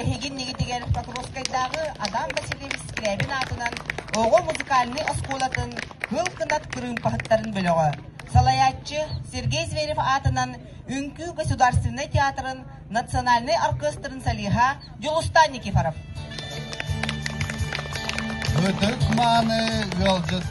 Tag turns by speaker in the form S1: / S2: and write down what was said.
S1: Эһиги иннигитигэр Покровскайдааҕы Адам Васильевич Скрябин аатынан оҕо музыкальнай оскуолатын Кыл кынат кырыымпаһыттарын бөлөҕө, салайааччы Сергей Зверев аатынан Үҥкүү государственнай театрын национальнай оркестрын солиһа Дьулустан Никифоров.
S2: Ытык мааны ыалдьыт.